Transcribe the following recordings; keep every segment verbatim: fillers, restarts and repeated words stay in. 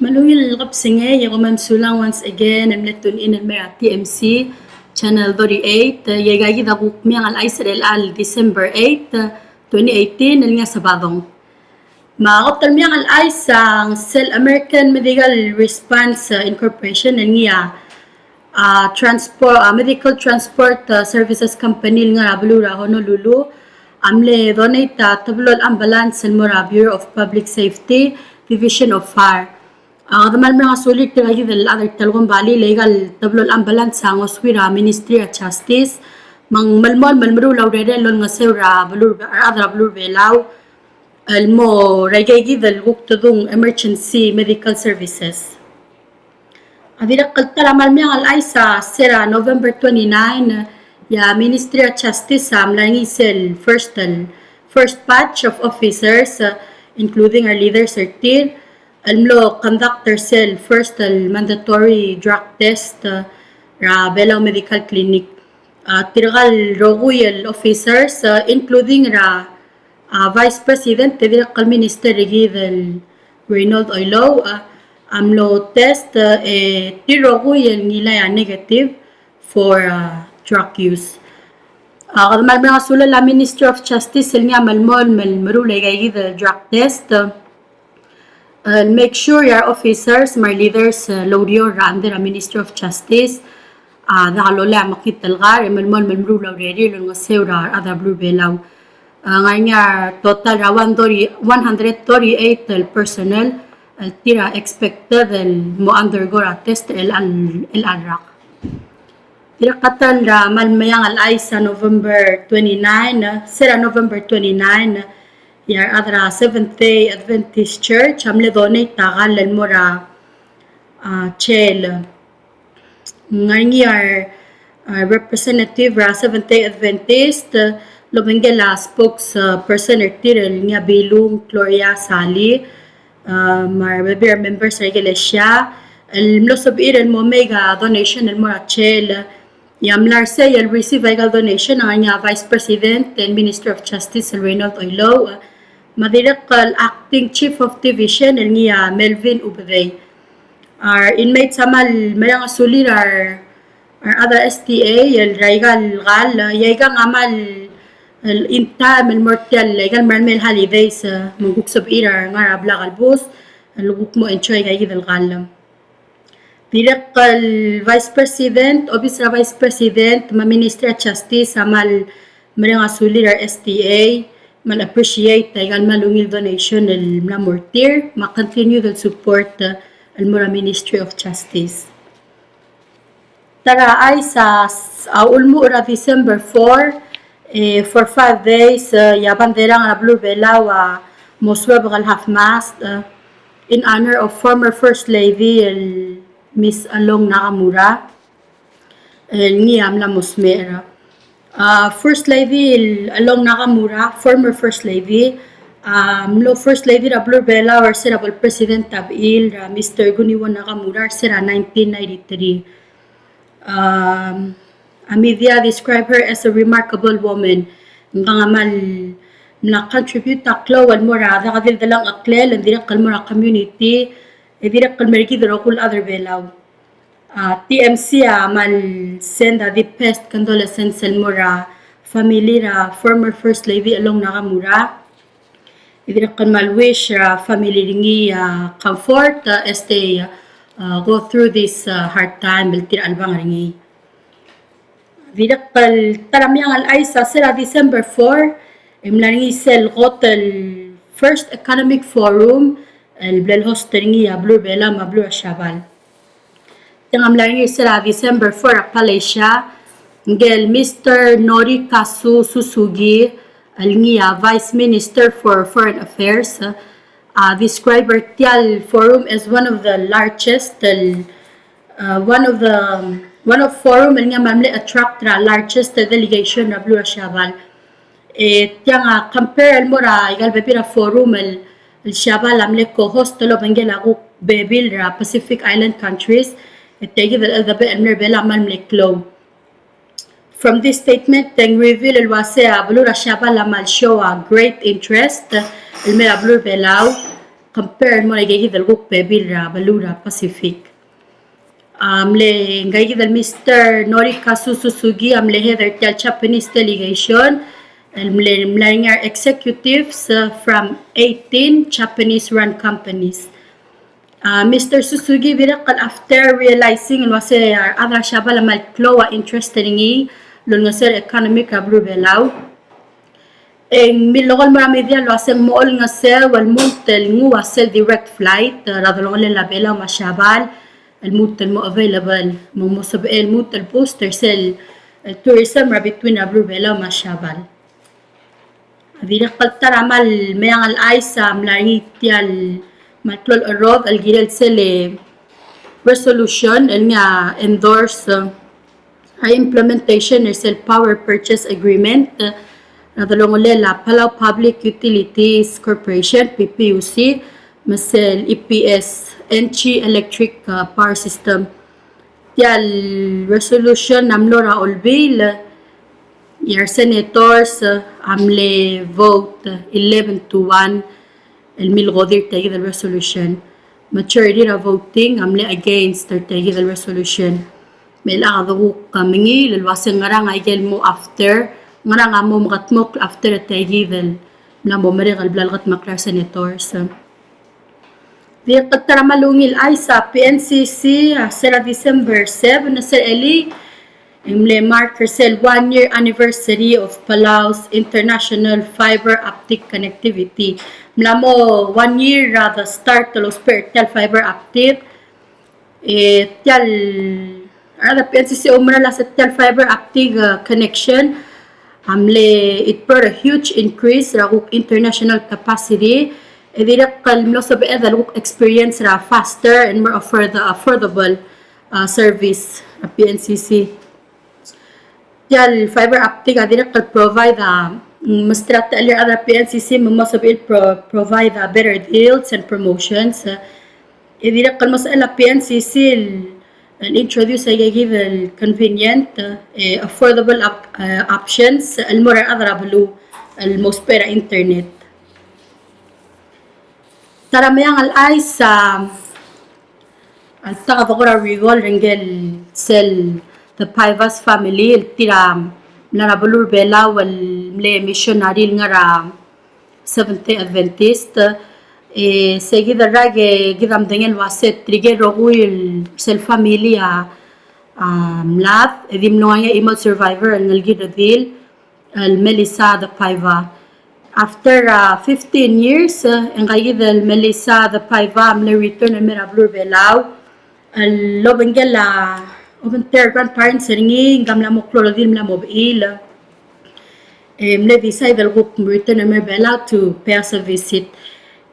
Me a ungil kebesengei, e kom kmal mesulang once again el mle tune in el mei er a T M C channel thirty-eight, e aikakid a kuk Meang el Chais er chelecha el December eight, twenty eighteen, el ngii a Sabadong. Me a kot el meang el chais a sel American Medical Response, uh, Incorporation, el ngii a, uh, transport, uh, medical transport, uh, services company el ngar er a beluu er a Honolulu, a mle donate a teblo el ambulance el mo er a Bureau of Public Safety, Division of Fire. A kede kmal mereng a sulir tirkakid el chad er tia el kombalii, le aika el teblo el ambulance a ngosuir a Ministry of Justice, me ng melemolem el meruul a urerel el olengeseu er a beluu er a, rechad er a beluu er a Belau, el mo er aikakid el kuk tedung emergency medical services. A dirrek el ta er a kmal meang el chais a se er a November twenty-nine, e a Ministry of Justice a mla er ngii sel first, el first batch of officers, uh, including our leaders er tir, el mlo conduct er sel first el mandatory drug test, uh, er a Belau Medical Clinic. Uh, tirka el rokui el officers, uh, including er a a Vice President, e dirrek el Minister er kid el Raynold Oilouch, a, a mlo test, e tir rokui el ngilai a negative for, uh, drug use. A kede kmal mereng a sulel a Ministry of Justice el ngii a melemolem el meruul aikakid el drug test, uh, el make sure e a re officers me a re leaders, uh, el oureor er a under a Ministry of Justice, a, diak lolai a mekngit el kar, e melemolem el meruul a urerir el olengeseu er a rechad er a beluu er a Belau. A, ngar er ngii a total er a one thirty, one hundred thirty-eight el personnel el tir a expected el mo undergo er a test er chelecha el, chelecha el rak. Dirrek a ta er a kmal meang el chais a November twenty-nine, se er a November twenty-nine, e a rechad er a Seventh Day Adventist Church a mle donate a kall el mo er a, a, jail. Ngar er ngii a, a, representative er a Seventh Day Adventist, a, el obengkel a spokesperson er tir el ngii a Bilung Gloria Sali, a, me a rebebil er a members er a ikelesia, el mlo sebechir el mo make a donation el mo er a jail, e a mla er sei el receive aika el donation a ngar er ngii a Vice President el Minister of Justice el Raynold Oilouch, a, me a dirrek el Acting Chief of Division el ngii a Melvin Ubedei. A re inmates a kmal mereng a sulir a re, a rechad er a S D A el er aika el kall, e aikang a kmal el in time el mo er tia el aika el merael mei el holidays, e me ng kuk sebechir a re ngar er a blai el kelebus el kuk mo enjoy aikakid el kall. Dirrek el Vice President, Office er a Vice President, me a Ministry of Justice a kmal mereng a sulir a re S D A, me ng appreciate aika el kmal ungil donation el mla mo er tir, me a continued el support, e, el mo er a Ministry of Justice. Ta er a chais a, a ulemuchel er a December four, e, for five days, e, e a bandera er a beluu er a Belau a mo suebek el half mast, e, in honor of former First Lady el Miss Along Nakamura. El ngii a mla mo smecher. A, First Lady el, Along Nakamura, former First Lady, a mlo First Lady er a beluu er a Belau er se er a bo el President a bechil er a Mister Kuniwo Nakamura er se er a nineteen ninety-three. Um, a media describe her as a remarkable woman. Ngii a kmal mla contribute a klou el mo er a diak di el delengcheklel, e dirrek el mo er a community, e dirrek el mo er kid el rokui el chad er a Belau. A, T M C a kmal send a deepest condolences el mo er a family er a former First Lady Along Nakamura. E dirrek el kmal wish er a family er ngii a comfort, e, as they, e, go through this, e, hard time el tir a chelebangel er ngii. Dirrek el ta er a meang el chais a se er a December four, e mla er ngii sel kot el First Economic Forum, el bla el host er ngii a beluu er a Belau me a beluu er a Siabal. Tiang a mla er ngii er se er a December four er a Palasia, ngike el Mister Norikazu Suzuki, el ngii a Vice Minister for Foreign Affairs, a describe er tia el forum as one of the largest, el, uh, one of the, one of forum el ngii a kmal mle attract er a largest delegation er a beluu er a Siabal. E tiang a compare el mo er aika el bebil er a forum el, el Siabal a mle co-host el obengkel a kuk bebil er a Pacific Island countries, e tia kid el cheldebechel el mle er a Belau a kmal mle klou. From this statement, e ng reveal el uase a beluu er a Siabal a kmal show a great interest el mei er a beluu er a Belau. compare el mo er a ikakid el kuk bebil er a beluu er a Pacific. A mle ngikakid el Mister Norikazu Suzuki a mle head er tia el Japanese delegation el mle, mla er ngii a executives, uh, from eighteen Japanese run companies. A Mister Suzuki dirrek el after realizing el uase a rechad er a Siabal a kmal klou a interest er ngii el olengeseu er a economy er a beluu er a Belau, e ng milekoi el mo er a media el uase ng mo olengeseu el lmuut el nguu a sel direct flight er a delongelel a Belau me a Siabal el lmuut el mo available, me ng mo sebechel el lmuut el boost er sel, el tourism er a between a beluu er a Belau me a Siabal. A dirrek el ta er a kmal meang el chais a mla er ngii tia el kmal klou el cherodech el kirel sel, eh, resolution el ngii a endorse, eh, a implementation er sel power purchase agreement, eh, er a delongelel a Palau Public Utilities Corporation, P P U C, me sel E P S, Engie Electric, eh, Power System. Tia el resolution a mlo er a olbiil, e a re senators, eh, a mle vote, eh, eleven to one el milkodir tia kid el resolution. Majority er a voting a mle against er tia kid el resolution. Me chelechang a dekuk mengiil el uase ngerang a ikel mo after, ngerang a mo mekedmokl after tia kid el mla mo merek el bla lekedmokl a re senators. Dirrek el ta er a kmal ungil chais a P N C C, a, se er a December seven, se er a elii, e ng mle mark er sel one year anniversary of Palau's international fiber optic connectivity. Mla mo one year er a the start el ousbech er tia el fiber optic. E tia el, a rechad er a P N C C a oumerang el uase tia el fiber optic, uh, connection a mle, it brought a huge increase er a kuk international capacity. E dirrek el mlo sebeched el kuk experience er a faster and more afford-, affordable, uh, service er a P N C C. Tia el fiber optic a dirrek el provide a, mm, mesterir a techellir a rechad er a P N C C me mo sebechir el pro-, provide a better deals and promotions. E dirrek el mo sebechel a P N C C el, el introduce a ikakid el convenient, eh, affordable op-, eh, options el mo er a rechad er a beluu el mo ousbech er a internet. Ta er a meang el chais a, a, alta a dekora recall er ngii el sel the Paivas family, el tir a mla er a beluu er a Belau el mle missionary el ngar er a Seventh Day Adventist. E se kid el rak e kid a medengei el uase tirke el rokui el sel family a, a mlad, e di mlo ngar er ngii a chimo el survivor el ngelekir el redil el Melissa de Paiva. After, uh, fifteen years, uh, e ngikakid el Melissa de Paiva a mle return el mei er a beluu er a Belau el obengkel a, obengterir a grandparents er ngii, ngka mla mo klou el redil, mla mo bechiil. E mle decide el kuk return el mei er a Belau to pay us a visit.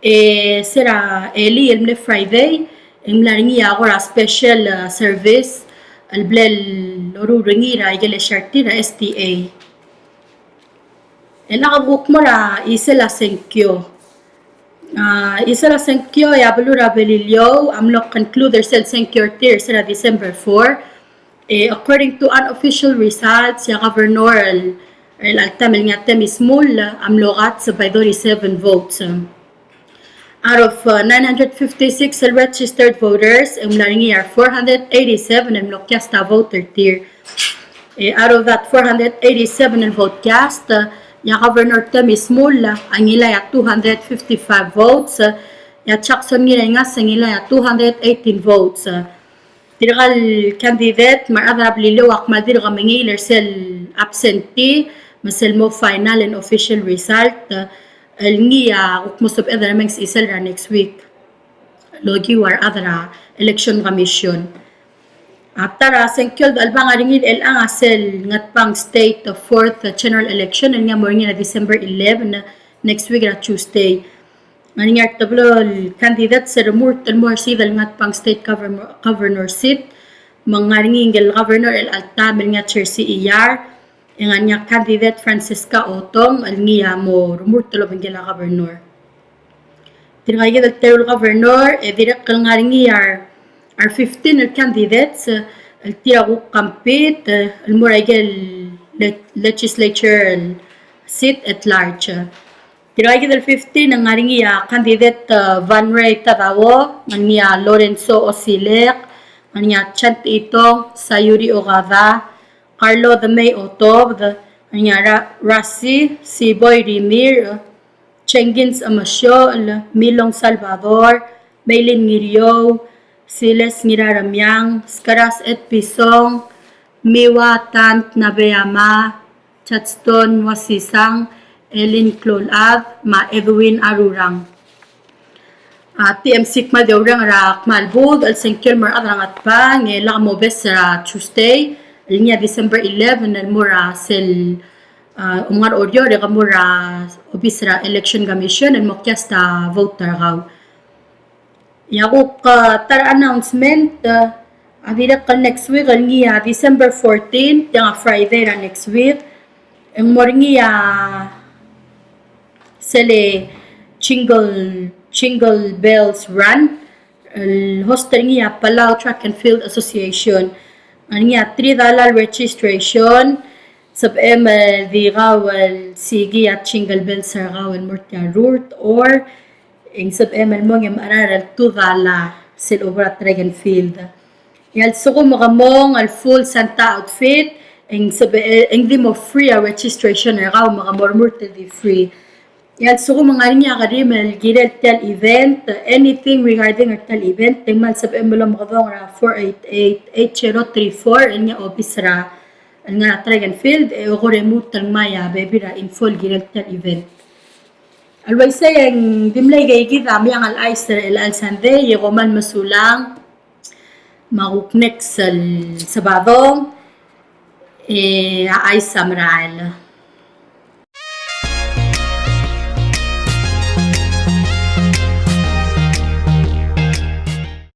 E se er a elii el mle Friday, e ng mla er ngii a kora special, uh, service el bla loruul er ngii er a ikel osiik er tir er a S D A. E ngak a kuk mo er a chisel a sengkio. A, chisel a sengkio e a beluu er a Beliliou a mlo conclude er sel sengkio er tir er se er a December four. E, according to unofficial results, e a governor el, el alta el ngii a Temmy Shmull a mlo kats by thirty-seven votes. Out of, uh, nine hundred fifty-six el registered voters, e ng mla er ngii a four hundred eighty-seven el mlo cast a vote er tir. E, out of that four hundred eighty-seven el vote cast, uh, e a Governor Temmy Shmull a ngilai a two hundred fifty-five votes, uh, e a Jackson Ngiraingas a ngilai a two hundred eighteen votes. Uh, Tirka el candidate me a rechad er a Beliliou a kmal dirk mengiil er sel absentee me sel mo final and official result, eh, el ngii a kuk mo sebeched el mei er a chisel er a next week el okiu a rechad er a Election Commission. A ta er a sengkio el dechelebangel er ngii er chelechang a sel Ngatpang State fourth general election el ngii a mo er ngii er a December eleven, next week er a Tuesday. Ng ngar er ngii a teblo el candidate el remurt el mo er sel Ngatpang State governor, governor seat. Me ng ngar er ngii a governor el alta el ngii a Jersey Iyar. E ng ngar er ngii a candidate Francisca Otong el ngii a mo remurt el obengkel a governor. Tirka el teru el governor, e dirrek el ngar er ngii a re fifteen el candidates el tir a kuk compete el mo er a ikel le-, legislature seat at large. Tirka kid el fifteen, ng ngar er ngii a candidate, uh, Van Ray Tadao, ng ngar er ngii a Lorenzo Osilek, ng ngar er ngii a Chant Itong, Sayuri Okada, Carlo Demei Otobed, ng ngar er ngii a Ra-, Rasi, Siboi Rimirch, Jenkins Emesiochel, Milong Salvador, Meilin Ngiriou, Siles Ngiraremiang, Skaras Ed Pisong, Miwa Tant Nabeyama, Chadston Wasisang, Elin Kloulchad, me a Edwin Arurang. A TMC a kmal di oureng er a kmal budech el sengkio el mo er a rechad er a Ngatpang, e lak mobes er a Tuesday, el ngii a December eleven, el mo er a sel, a, omengar er a Oreor, e ke mo er a obis er a Election Commission, el mo cast a vote er kau. E a kuk, a, ta er a announcement, a, a dirrek el next week, el ngii a December fourteen, tiang a Friday er a next week, e ng mo er ngii a sel Jingle, Jingle Bells Run, el host er ngii a Palau Track and Field Association. Ng ngar er ngii a three dollar registration, sebechem el di kau el sikii a jingle bells er kau el mo er tia el rurt, or e ng sebechem el mong e mecherar el two dollar sel obo er a track and field. E a lsekum ke mong el full Santa outfit, e ng sebe-, e ng di mo free a registration er kau, me ke mo remurt el di free. E a lsekum ng ngar er ngii a kerim el kirel tia el event, anything regarding er tia el event, e ng kmal sebechem el omekedong er a four eight eight, eight zero three four, el ngii a obis er a, el ngar er a track and field, e ko remurt el ngmai a bebil er a info el kirel tia el event. A le uaisei e ng di mle ikei kid a Meang el Chais er chelecha el Sunday, e kom kmal mesulang. Me a kuk next el Sabadong, e a chais a merael.